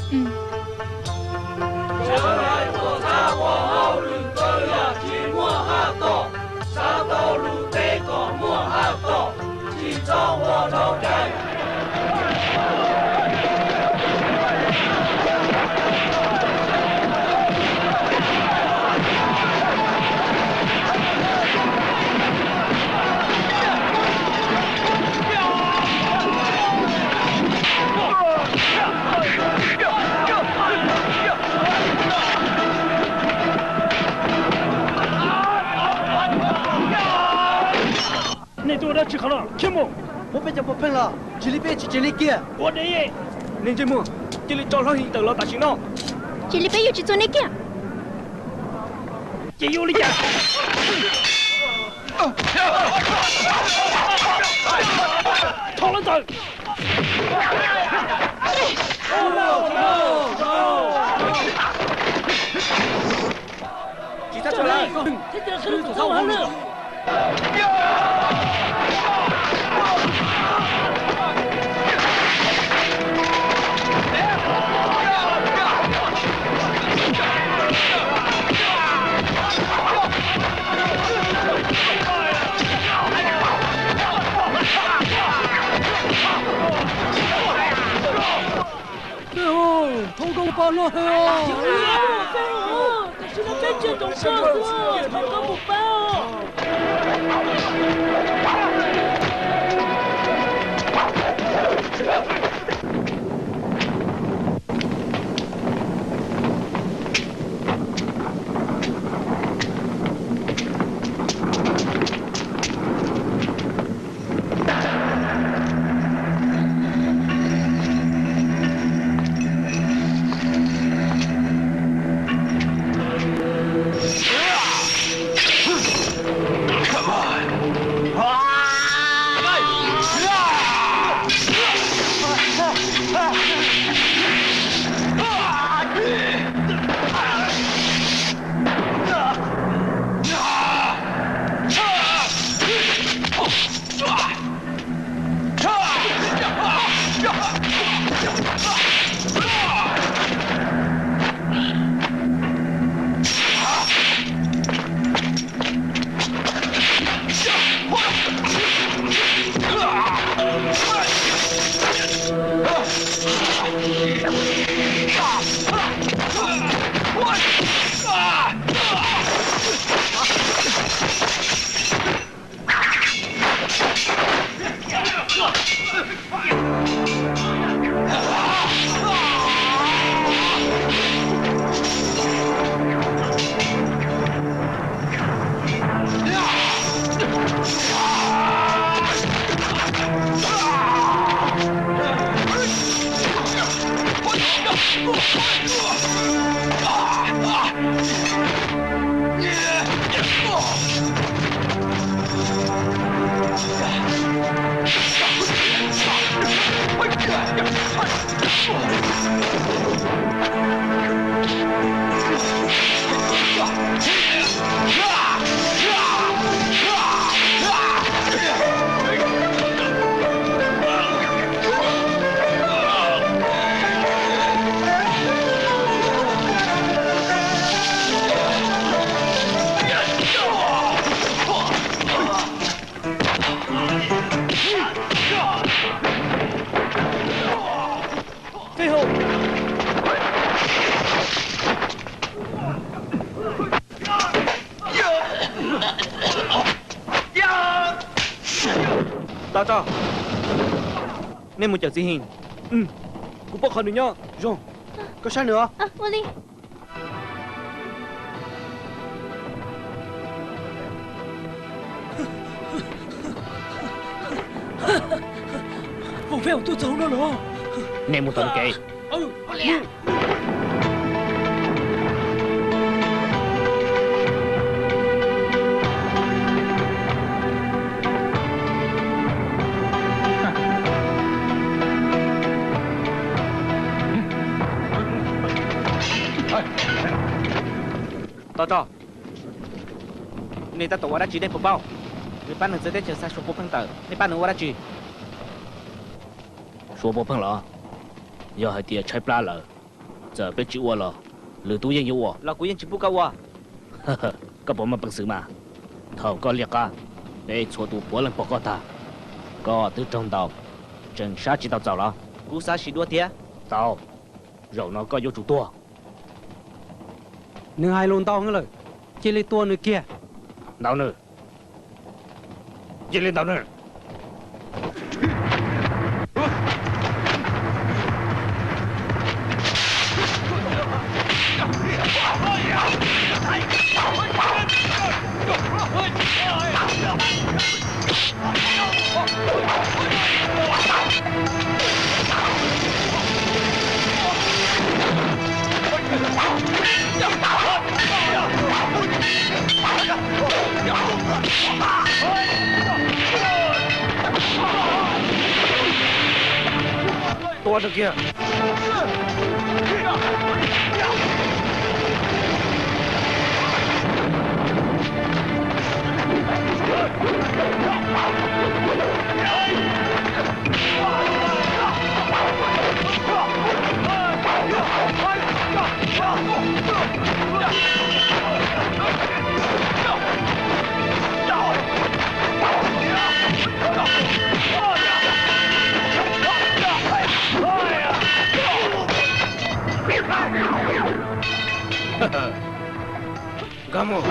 Sawv daws tuaj txhawb ua hauj lwm kaw yam tsis muaj haj tom, xav tau lus teb kom muaj haj tom, tsis txhob ua dlaub dai. Nej tuaj ua dab tsi qhov no? Khiav mus! Muab peb cov puav pheej los, tsis li peb tsis cem nej kiag. Ua deb, nej ntsej muag, cia li tso hlob him tawm los tam sim no. Tsis li peb yuav tsis txuag nej kiag. Ces yuav ua li cas? Thov lawv ntawd. Tsis txhob tso lawv. Thoob koob pab luag hwv os. Tam sim no peb tsis tau koj xwb, thoob koob mus pab os. Tau tso, nej mus cawm txiv His. Kuv paub qhov nws nyob zoo. Koj saib nws os. Nej mus tom kev. Tau tso. Nej tab tom ua dab tsi nej puas paub? Nws pab nws txawv teb chaws xa Suav puav pheej tawm, nej pab nws ua dab tsi? Suav puav pheej los? Yog hais tias tshaib plab lawm, Txawm peb tsis ua los lwm tus yeej yuav ua. Los kuv yeej tsis pub koj ua. Koj puas muaj peev xwm mas? Thaum koj liaj qab, peb txhua tus puav leej pom koj tag. Koj twb raug ntaus, tseem sab tsis tau txaus los? Kuv xav sim dua thiab. Tau, zaum no koj yuav tsum tuag. Nws hais lus ntau heev lawm, cia li tua nws kiag. Ntaus nws. Cia li ntaus nws. Tua nws kiag. Nkag mus.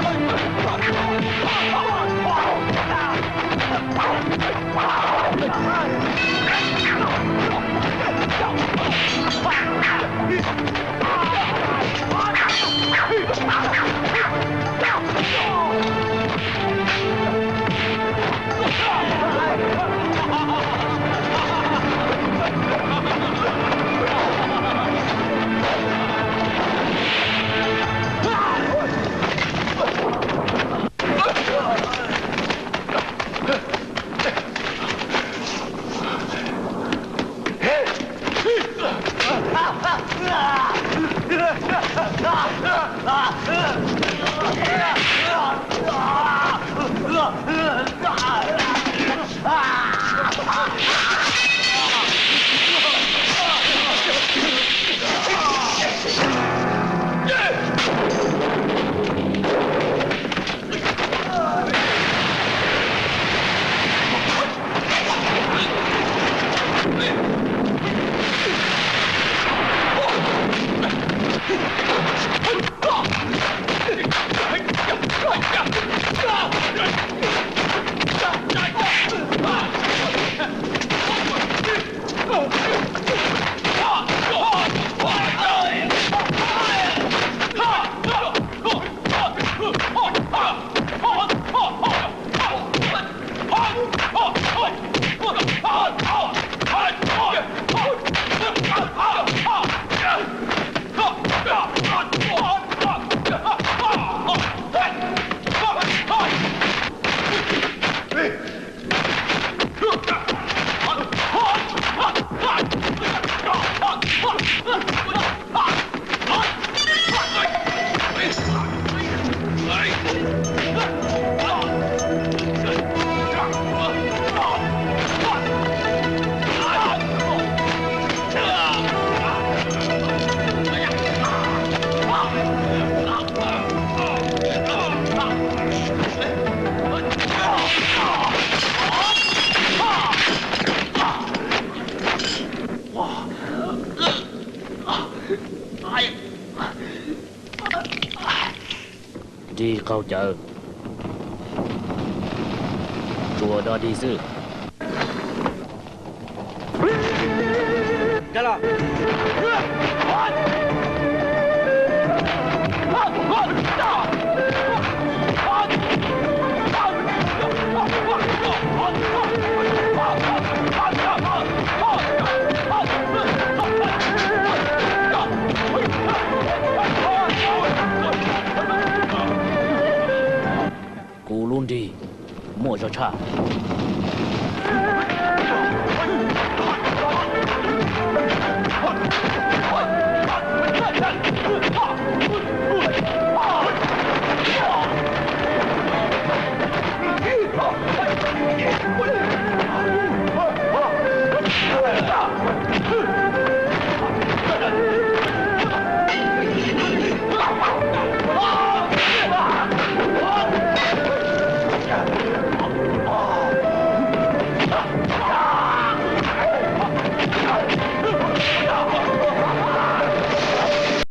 Dig qaug cawv, tsuas do dig xwb. Kuv lub nrig muaj zog tshaj.